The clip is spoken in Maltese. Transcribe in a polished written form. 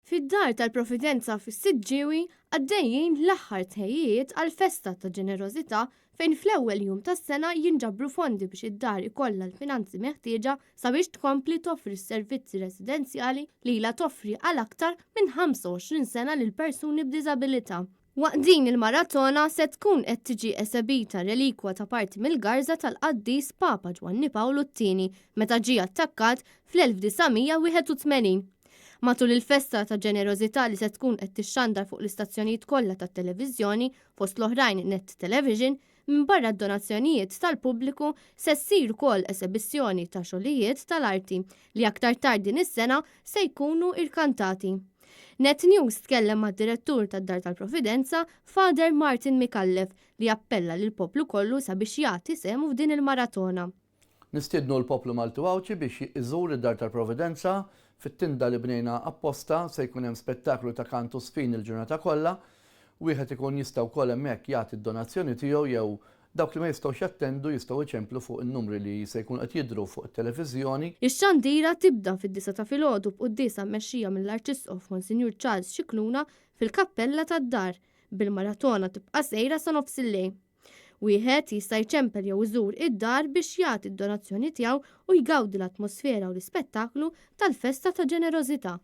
Fid-Dar tal-Providenza fis-Siġġiewi għaddejjin l-aħħar tħejjijiet għall-festa ta' ġenerożità fejn fl-ewwel jum tas-sena jinġabru fondi biex id-dar ikollha l-finanzi meħtieġa sabiex tkompli toffri s-servizzi residenzjali li ilha toffri għal aktar minn 25 sena lil persuni b'diżabilità. Waqt din il-maratona se tkun qed tiġi esebita relikwa ta' parti mill-garża tal-qaddis Papa Ġwanni Pawlu t-Tieni meta ġie attakkat fl-1981. Matul il-festa ta' ġenerożità li se tkun qed tixxandar fuq l-istazzjonijiet kollha tat-televiżjoni fost l-oħrajn Net Television, minbarra d-donazzjonijiet tal-pubbliku se ssir ukoll esebizzjoni ta' xogħlijiet tal-arti li aktar tard din is-sena se jkunu irkantati. Net News tkellem mad-Direttur tad-Dar tal-Providenza, Father Martin Micallef, li appella lill-poplu kollu sabiex jagħti sehmu f'din il-maratona. Nistiednu l-poplu Malti u Għawdxi biex iżur id-Dar tal-Providenza. Fit-tinda li bnejna apposta se jkun hemm spettaklu ta' kant u żfin il-ġurnata kollha. Wieħed ikun jista' wkoll hemmhekk jagħti d-donazzjoni tiegħu jew dawk li ma jistgħux jattendu jistgħu jċemplu fuq in-numri li se jkunu qed jidhru fuq it-televiżjoni. Ix-xandira tibda fid-disgħa ta' filgħodu b'quddiesa mmexxija mill-Arċisqof Monsinjur Charles Scicluna fil-kappella tad-dar, bil-maratona tibqa' sejra sa nofsillejl. Wieħed jista' jċempel jew iżur id-dar biex jagħti d-donazzjoni tiegħu u jgawdi l-atmosfera u l-ispettaklu tal-festa ta' ġenerożità.